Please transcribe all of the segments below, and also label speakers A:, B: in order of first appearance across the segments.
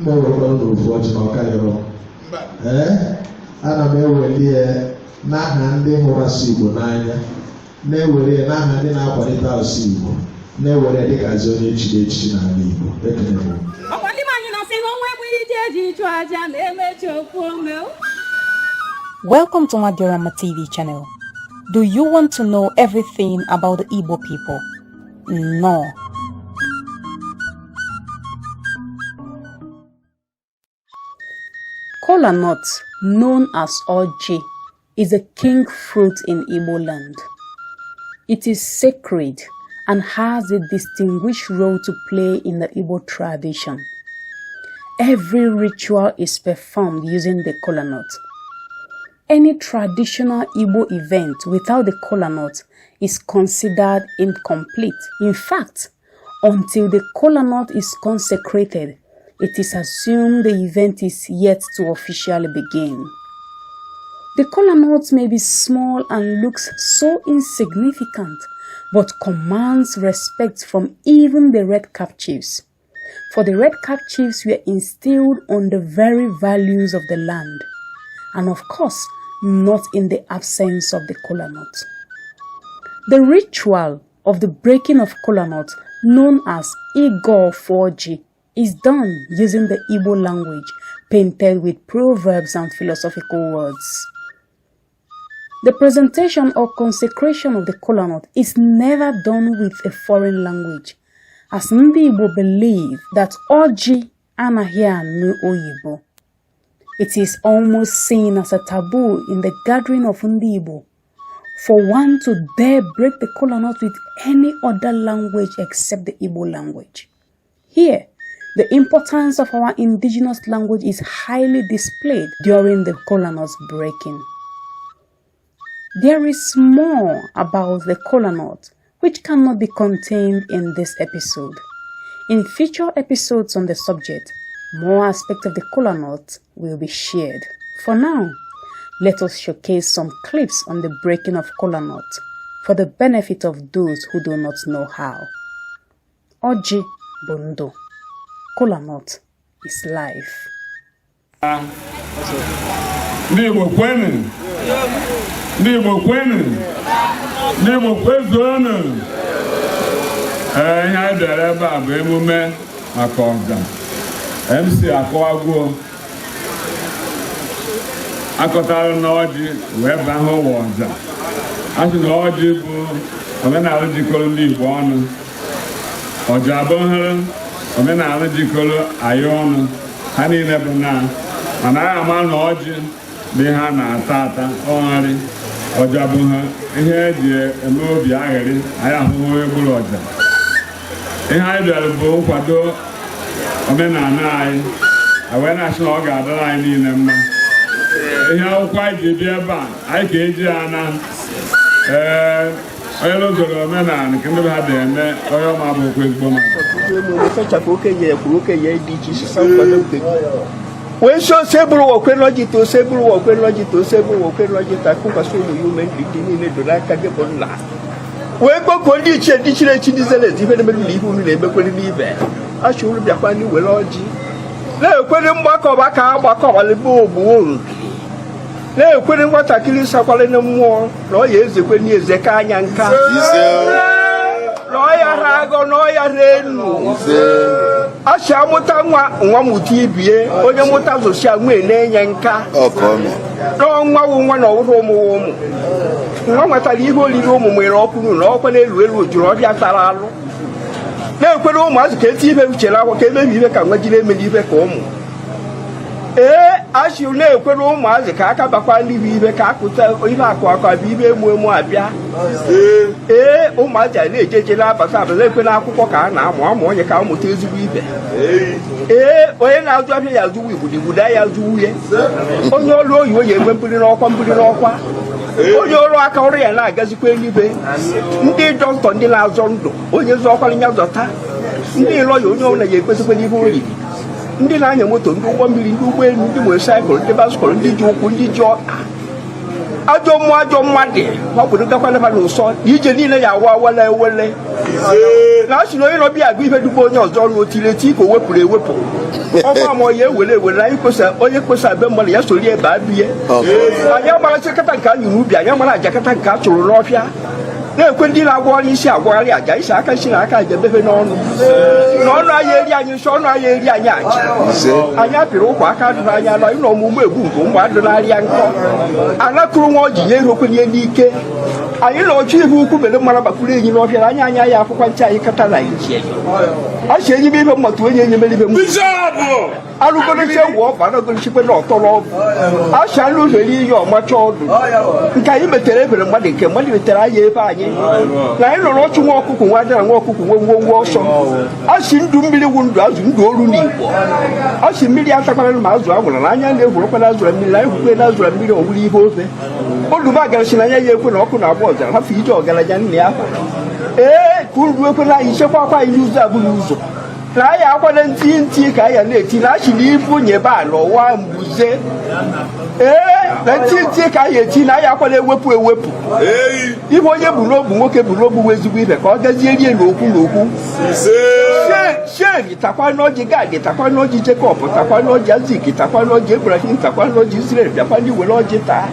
A: M ewekwara n'ofu ọjị na ọkarịrọ. Ee, ana m eweli ya n'aha ndị hụrụ asụ Igbo n'anya, na-ewere ya n'aha ndị na-akwalite asụ Igbo, na-ewere ya dịka azị onye echiri echichi n'ala Igbo. Ekene m.
B: Ọkwa ndị be anyị na-asị na ọnwa egbughị ije eji chụọ aja na-emechi okwu ome.
C: Welcome to Madiorama TV channel. Do you want to know everything about the Igbo people? No. Kola nut, known as Oji, is a king fruit in Igbo land. It is sacred and has a distinguished role to play in the Igbo tradition. Every ritual is performed using the kola nut. Any traditional Igbo event without the kola nut is considered incomplete. In fact, until the kola nut is consecrated, it is assumed the event is yet to officially begin. The kola nut may be small and looks so insignificant, but commands respect from even the red cap chiefs. For the red cap chiefs were instilled on the very values of the land, and of course, not in the absence of the kola nut. The ritual of the breaking of kola nut, known as Igo Oji, is done using the Igbo language painted with proverbs and philosophical words. The presentation or consecration of the kola nut is never done with a foreign language, as ndị Igbo believe that ọjị anaghị anụ oyibo. It is almost seen as a taboo in the gathering of ndị Igbo for one to dare break the kola nut with any other language except the Igbo language. Here, the importance of our indigenous language is highly displayed during the kola nut breaking. There is more about the kola nut which cannot be contained in this episode. In future episodes on the subject, more aspects of the kola nut will be shared. For now, let us showcase some clips on the breaking of kola nut for the benefit of those who do not know how. Ọjị bụ ndụ. Kola nut is life.
D: Ndị Igbo kwenu! Ndị Igbo kwenu! Ndị Igbo kwezuonu! Ee, ihe anyị bịara ebe a bụ emume maka ọga MC akọwagwuo akọtara na ọjị wee baa ha ụwa ọja. A sị na ọjị bụ omenala jikọrọ ndị Igbo ọnụ, ọja abụghịrị omenala jikọrọ anyị ọnụ. Ha niile bụ na mana anyị ama na ọjị bụ ihe a na-ata ata ọgharị, ọja bụ ha ihe eji eme obi aghịrị. Anyị ahụhụ onye gburu ọja. Ihe anyị bịara bụ nkwado omenala anyị, wee na-asị na ọ ga-adịrị anyị niile mma. Ihe akwụkwọ anyị ji bịa ebe a, anyị ka eji ya na ee onye lụzoro omenala nke ndị be ha dị eme onye ọma bụkwa ezigbo mmadụ.
E: Ọtụtụ emume fechapụ okenye kwuru okenye dị iche iche sa nkwado nke gị wee si ose bụrụ wokwe lọjita ose bụrụ wokwe lọjita ose bụrụ wokwe lọjita kụkwasị ụmụ ya ume ndị dị niile do n'aka gị bụ nna wee kpọkuo ndị ichie ndị chiri echi ndị zere ezi ife na-emerụ na ihe unu na-emekwere n'ibe achọ unu bịakwa n'iwere ọjị na-ekwere mgbakọba ka a gbakọbala ebe ogbuo na-ekwere nwatakịrị sakwara na mmụọ na ọ ya ezekwe n'eze ka anya nka na ọ ya ha agọ na ọ ya ha enu achị amụta nwa nwa mụta ibie onye mụta zụsịa nwee na-enye nka n'ọnwa wụ nwa na ọwụrụ ụmụ ụmụ nwa nwetara ihe oriri ụmụ nwere ọkụ na ọkwa n'elu elu jụrụ ọbịa tara alụ na-ekwere ụmụazị ka eti ibe uchere akwụkwọ ka emebi ibe ka nwa jiri emeli ibe ka ụmụ ee achị na-ekwere ụmụazị ka aka bakwa n'ihu ibe ka akụta ihe akụ akụ abịa ibe emu emu abịa ee ụmụazị a na-eje eje na-abata abata ekwe na akwụkwọ ka a na-amụ amụ onye ka amụta ezigbo ibe ee onye na-azụ ahịa ya azụwu igbudu igbudu ya azụwu ya onye ọrụ oyibo ya enwe mbuli n'ọkwa mbuli n'ọkwa onye ọrụ aka ọrụ ya na-agazikwa eluigwe ndị dọkịta ndị na-azọ ndụ onye zọkwara ya zọta ndị lọya onye ọbụla ya ekwesịkwa n'ihe o riri ndị na-anya moto ndị ụgbọ mmiri ndị ụgbọelu ndị motosaịkụl ndị baskọl ndị ji ụkwụ ndị ji ọkpa Ajọ mmụọ, ajọ mmadụ, ọ bụrụ gakwala ha n'ụsọ na ije niile ya awa awala ewele na a sị na onye nọbịa agụ ihe dugbo onye ọzọ ọrụ otiri eti ka o wepụrụ ewepụ ọma ma onye ewere ewere. Anyị kwesa onye kwesa be mmadụ ya soro ebe abịa. Anyị amara chekata nke anyị n'ubi, anyị amara ajakata nke a chụrụ n'ọfịa na-ekwe ndị na-agwọ n'isi agwagharị aja isi aka isi na aka aja befe n'ọnụ n'ọnụ. Anyị eri anyị nsọ ọnụ, anyị eri anyị aja. Anyị apịrị ụkwa aka adụrụ anyị anọ anyị na ọmụmụ egbu nke mgbe adụnarịa nkọ anakụrụ nwa ọjị nye irokwenye n'ike. Anyị na ọchụ ihe ukwu mere mara bakwuru enyi n'ọfịa na anya anya ya akwụkwọ nche anyị kata na ije a si enyi m ihe mmatu onye enyi mere ihe m arụgorochi egwu ọkpa arụgorochikwe na ọtọ n'ọgwụ asị anụ ụzọ eri ihe ọmacha ọdụ nke anyị metere ebere mmadụ nke mmadụ metere anyị ebe anyị na anyị nọrọ ọchụ nwa ọkụkụ nwa adara nwa ọkụkụ nwe nwe nwe ọsọ. Asị ndụ mmiri wụ ndụ azụ, ndụ oru n'Igbo. Asị mmiri atakwara ma azụ anwụrụ na anya na-egwurokwa na azụra mmiri na anyị hụkwe na azụra mmiri ọwụrụ ihe ofe olugbo agarasi na anya ya ekwe na ọkụ na-agba ọzara hafụ ije ọgaranya nna ya hụrụ ee ka uru ekwela anyị chekwa akwa anyị n'ụzọ abụghị ụzọ na anyị akwado ntị ntị ka anyị na-eti na achị na ibu nyebe a n'ụwa mbuze ee na ntị ntị ka anyị eti na anyị akwado ewepụ ewepụ ihe onye bụ n'obu nwoke bụ n'obu bụ ezigbo ibe ka ọ gazie rie n'okwu n'okwu. Sheri takwa n'ọjị, Gad takwa n'ọjị, Jekọb takwa n'ọjị, Azik takwa n'ọjị, Ebrahim takwa n'ọjị, Israel bịakwa ndị were ọjị taa.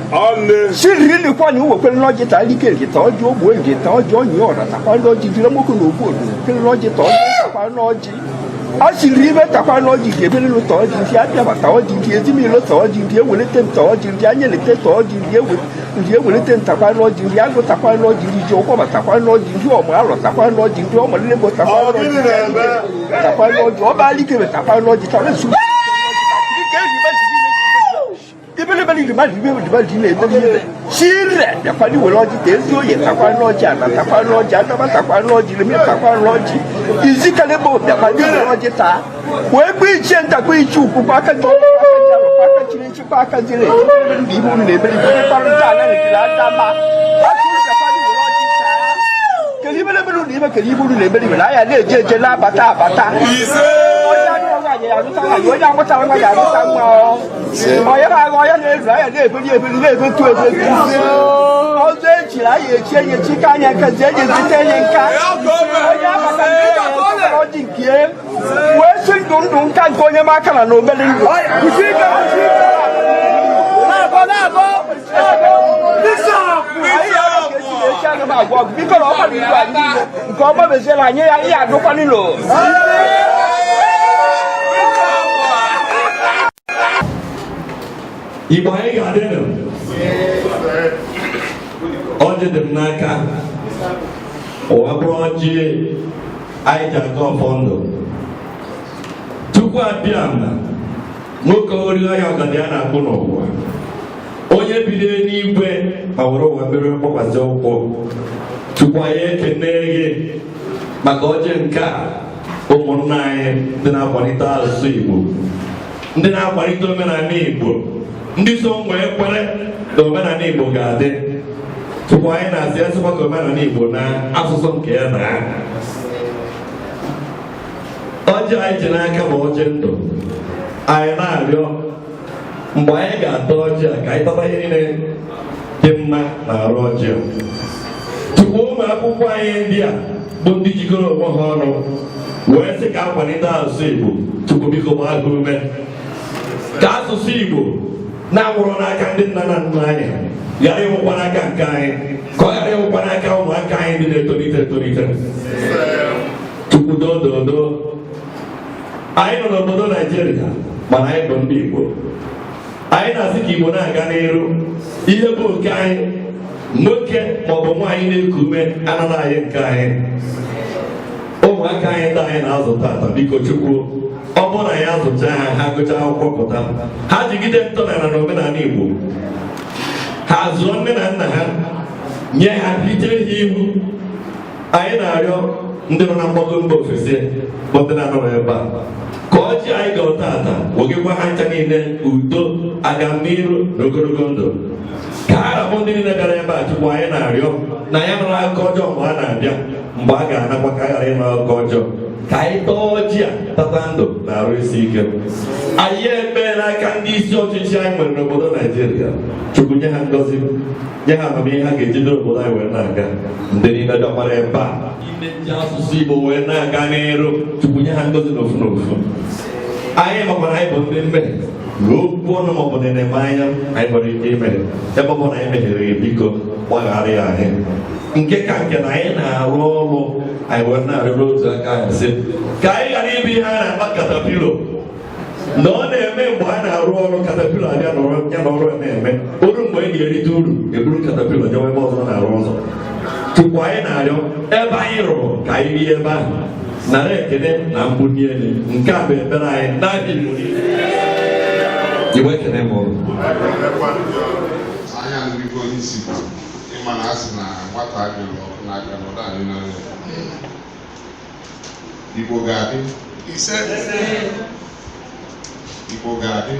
E: Shiriri kwanyị wekwere n'ọjị taa, like taa ọjị, ogbu nji taa ọjị, onyi ọra takwa n'ọjị, jiri mokwu na ogbu odu kwere n'ọjị taa ọjị, takwa n'ọjị. A siri ibe takwa n'ọjị ka ebelelu taa ọjị, ndị abịaba taa ọjị, ndị ezimilo taa ọjị, ndị ewelete m taa ọjị, ndị anyelete taa ọjị, ndị ewelete m takwa n'ọjị, ndị agụ takwa n'ọjị, ndị ji ụkwọba takwa n'ọjị, ndị ọma alọ takwa n'ọjị, ndị ọmalilebo takwa n'ọjị, takwa n'ọjị, ọba alikebe takwa n'ọjị, takwa esu ibelebele sire bịakwa ndị were ọjị ta ezi oye takwa n'ọjị, ana takwa n'ọjị, adaba takwa n'ọjị, lemi takwa n'ọjị, izikalebo bịakwa ndị were ọjị taa wee gbuo ichie ntakwa ichie ukwu aka ji aka ji alụkwa aka chiri nchịkwa aka ziri ezi ndị ihu na-emeri kparịta ala n'etiri adama kedu ibelebele ụlọ ibe kedu ibe unu na-emeri na anya na-eje eje na-abata abata. Onye anụrụ nwaanyị ya arụta nwaanyị, onye amụtara nwa ya arụta nwa, onye na-agha onye na-ezu anya na-ebeli ebeli na-ebetu ebetu ọzọ echiri anyị echi enye chike anya nka zi enye zite enye nka onye abata ọjị nke wee si ndụ ndụ nka nke onye m aka na na omere ndụ. Biko na ọgbara igwe anyị niile nke ọma meziela anyị ya ihe adụkwa n'ụlọ.
F: Igbo anyị ga-adị nụ. Ọjị dị m n'aka ụwa bụrụ ọjị anyị ji aga ọfọ ndụ tupu abịa ma nwoke oriri ya ọgadi a na-akpụ n'ụwa onye bilie n'igwe ma were ụwa mmiri mgbakwasị ụkwụ tupu anyị ekene gị maka ọjị nke a. Ụmụnna anyị ndị na-akwalite asụsụ Igbo, ndị na-akwalite omenala Igbo, ndị so nwee kwere na omenala Igbo ga-adị tupu anyị na-asị asịkwa ka omenala Igbo na asụsụ nke ya na ọjị anyị ji n'aka bụ ọjị ndụ. Anyị na-arịọ mgbe anyị ga-ata ọjị a ka anyị tata ihe niile dị mma na arụ ọjị a tupu ụmụ akwụkwọ anyị ndị a bụ ndị jikọrọ onwe ha ọnụ wee sị ka akwalite asụsụ Igbo. Tupu biko gbaa ha ume ka asụsụ Igbo na-anwụrụ n'aka ndị nna na nna anyị ghara ịnwụkwa n'aka nke anyị, ka ọ ghara ịnwụkwa n'aka ụmụaka anyị ndị na-etolite etolite. Tupu dododo anyị nọ n'obodo Naijiria mana anyị bụ ndị Igbo. Anyị na-asị ka Igbo na-aga n'iru. Ihe bụ nke anyị nwoke maọbụ nwaanyị na-eku ume anaghị anyị nke anyị ụmụaka anyị ndị anyị na-azụ tata. Biko Chukwu, ọ bụrụ na ya azụcha ha, ha gụchaa akwụkwọ pụta, ha jigide ntọala na omenala Igbo, ha zụọ nne na nna ha, nye ha hichere ha ihu. Anyị na-arịọ ndị nọ na mgbago mba ofesi bụ ndị na-anọrọ ebe a ka ọjị anyị gọrọ tata wegekwa ha ncha niile udo, agamniru na ogologo ndụ ka ha rabụ ndị niile bịara ebe a. Chukwu, anyị na-arịọ na ya nụrụ akụkọ ọjọọ mgbe a na-abịa, mgbe a ga-anakwa ka a ghara ịnụ akụkọ ọjọọ. Ka anyị taa ọjị a, tata ndụ na arụ isi ike. Anyị ekpee n'aka ndị isi ọchịchị anyị nwere n'obodo Naijiria. Chukwu nye ha ngọzi, nye ha amamihe ha ga-eji duru obodo anyị wee na-aga. Ndị niile bịakwara ebe a ime ji asụsụ Igbo wee na-aga n'iru, Chukwu nye ha ngọzi n'ofu n'ofu. Anyị makwara anyị bụ ndị mmehie, ruo okwu ọnụ maọbụ na eme anya anyị nwere ike ime. Ebe ọ bụla anyị mehiere gị, biko gbaghara ya anyị. Nke ka nke na anyị na-arụ ọrụ anyị wee na-arịọrọ otu aka anyị sị ka anyị ghara ịbụ ihe a na-akpa caterpillar, na ọ na-eme mgbe a na-arụ ọrụ, caterpillar abịa nọrọ ya na ọrụ a na-eme oru. Mgbe anyị ga-erite uru, eburu caterpillar jewe ebe ọzọ na-arụ ọzọ. Tupu anyị na-arịọ, ebe anyị rụrụ ka anyị rie ebe ahụ, nara ekele na mbuli elu. Nke a bụ ekpere anyị n'abịa. Igbo niile, Igbo, ekele m ụlọ.
G: Anya n'ihu onye isi kwuru, ịma na a sị na nwata adịghị ọkụ n'aka na ọda anyị n'anya. Igbo ga-adị. Igbo ga-adị.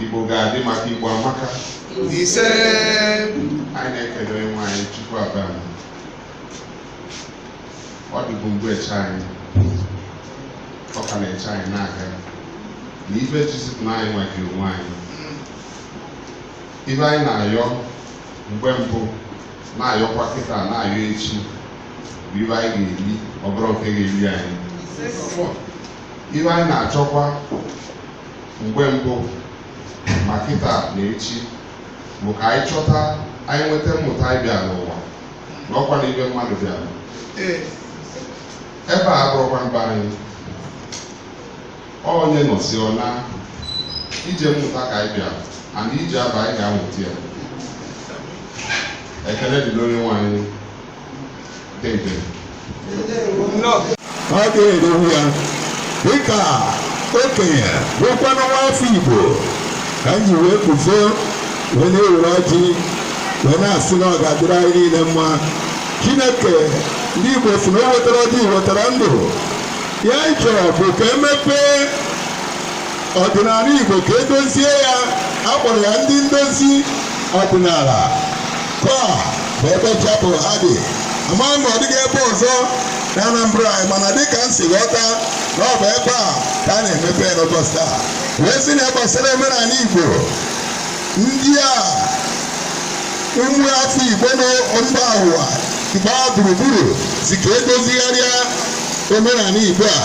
G: Igbo ga-adị, maka Igbo amaka. Anyị na-ekele onye nwe anyị, Chukwu abịa. Ọ dịbụ mgbe eche anyị, ọ ka na-eche anyị na-aga na ife jizipụ na anyị nwajiri onwe anyị. Ife anyị na-ayọ mgbe mbụ, na-ayọkwa kịta, na-ayọ echi, bụ ife anyị ga-eri, ọ bụrụ nke ga-eri anyị. Ife anyị na-achọkwa mgbe mbụ ma kịta na echi bụ ka anyị chọta, anyị nweta mmụta anyị bịa n'ụwa, na ọkwa na ibe mmadụ bịara ebe a abụrụkwa mba anyị. Onye nọsi ọ na ije mmụta ka anyị bịara, and ije aba anyị ga-amụta ya. Ekele dị onye nwe anyị. Dede.
H: Ọ ga-erewu ya dịka okenye bụkwanụ nwa afọ Igbo ka m ji wee guzo wee na-ewere ọjị wee na-asị na ọ ga-adịrị anyị niile mma. Chineke, ndị Igbo si na o wetara ọjị wetara ndụ ya. Anyị chọrọ bụ ka emepee ọdịnala Igbo, ka edozie ya. A kpọrọ ya ndị ndozi ọdịnala kọa bụ ebe chapel ha dị. Amaghị ma ọ dịghị ebe ọzọ na Anambra anyị, mana dịka m si ghọta na ọ bụ ebe a ka a na-emepe n'ụbọchị taa, wee sị na gbasara omenala Igbo, ndị a ụmụ afọ Igbo na mba ụwa gbaa gburugburu si ka edozigharịa omenala Igbo a,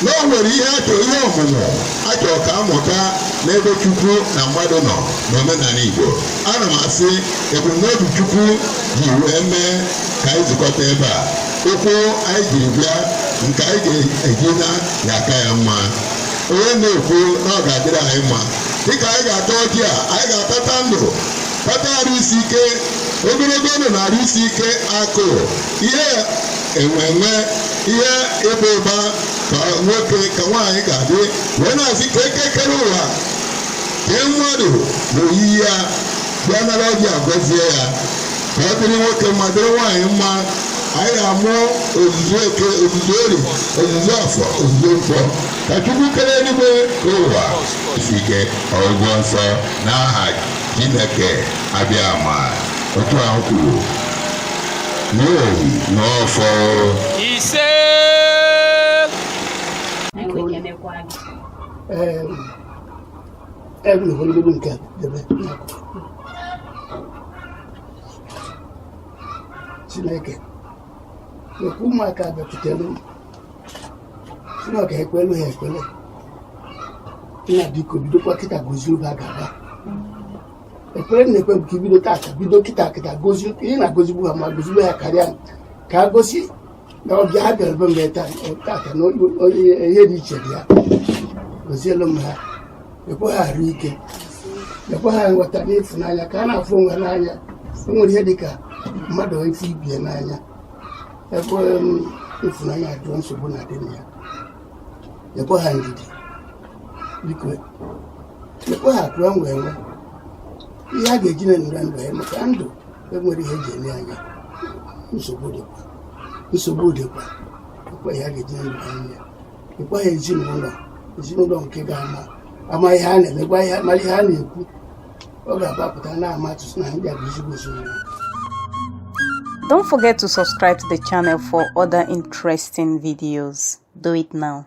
H: na o nwere ihe achọ, ihe ọmụmụ achọ ka amụta n'ebe Chukwu na mmadụ nọ n'omenala Igbo. Ana m asị ebumnobi Chukwu ji wee mee ka anyị zukọta ebe a, ụkwụ anyị jiri bịa, nke anyị ga-eji na ya aka ya mma. Onye na-ekwu na ọ ga-adịrị anyị mma, dịka anyị ga-ata ọjị a, anyị ga-atata ndụ, tata arụ isi ike, ogologo ndụ na arụ isi ike, akụ ihe enwe enwe, ihe ịba ụba, ka nwoke ka nwaanyị ga-adị, wee na-asị ka ekekere ụwa kee mmadụ na oyiyi ya, bịa nara ọjị a, gọzie ya, ka ọ dịrị nwoke mma, dịrị nwaanyị mma. Anyị ga-amụ ozuzu Eke, ozuzu Ori, ozuzu Afọ, ozuzu Nkwọ, ka Chukwu kere eluigwe ka ụwa isi ike ọgwụgwọ nsọ n'aha Chineke abịa ma otu ahụ kwuru n'ohi n'ọfọ.
I: Ise.
B: Anyị ekenekwa gị.
J: Ee, egwuregwu nke a debe n'akụkụ. Chineke ekwu, ụmụaka bịakwutere m si na ọ ga-ekwelu ha ekpere. Nna, biko, bidokwa kịta gozie oge a ga-aba. Ekpere m na-ekpe bụ ka ibido tata, bido kịta kịta gozie ihe na-agozigbu ha, ma gozigbo ha karịa m, ka a gosi na ọbịa ha bịara be mgbe tata na ihe dị iche dị ya. Gozielu m ha, ekwe ha arụ ike, ekwe ha nghọta n'ịfụnanya, ka a na-afụ onwe ha n'anya. O nwere ihe dị ka mmadụ ifu ibie n'anya, ebe ịfụnanya jụọ, nsogbu na-adị na ya. Ekwe ha ndidi, biko, ekwe ha akụ enwe enwe ihe a ga-eji na ndụ ndụ ya, maka ndụ enwere ihe eji ele anya. Nsogbu dịkwa, nsogbu dịkwa. Ekwe ihe a ga-eji na ndụ anya. Ekwe ha ezinụlọ, ezinụlọ nke ga-ama ama ihe a na-eme, gwa ihe, mara ihe a na-ekwu, ọ ga-agbapụta na-ama atụsụ na ndị a bụ ezigbo ezinụlọ.
C: Don't forget to subscribe to the channel for other interesting videos. Do it now.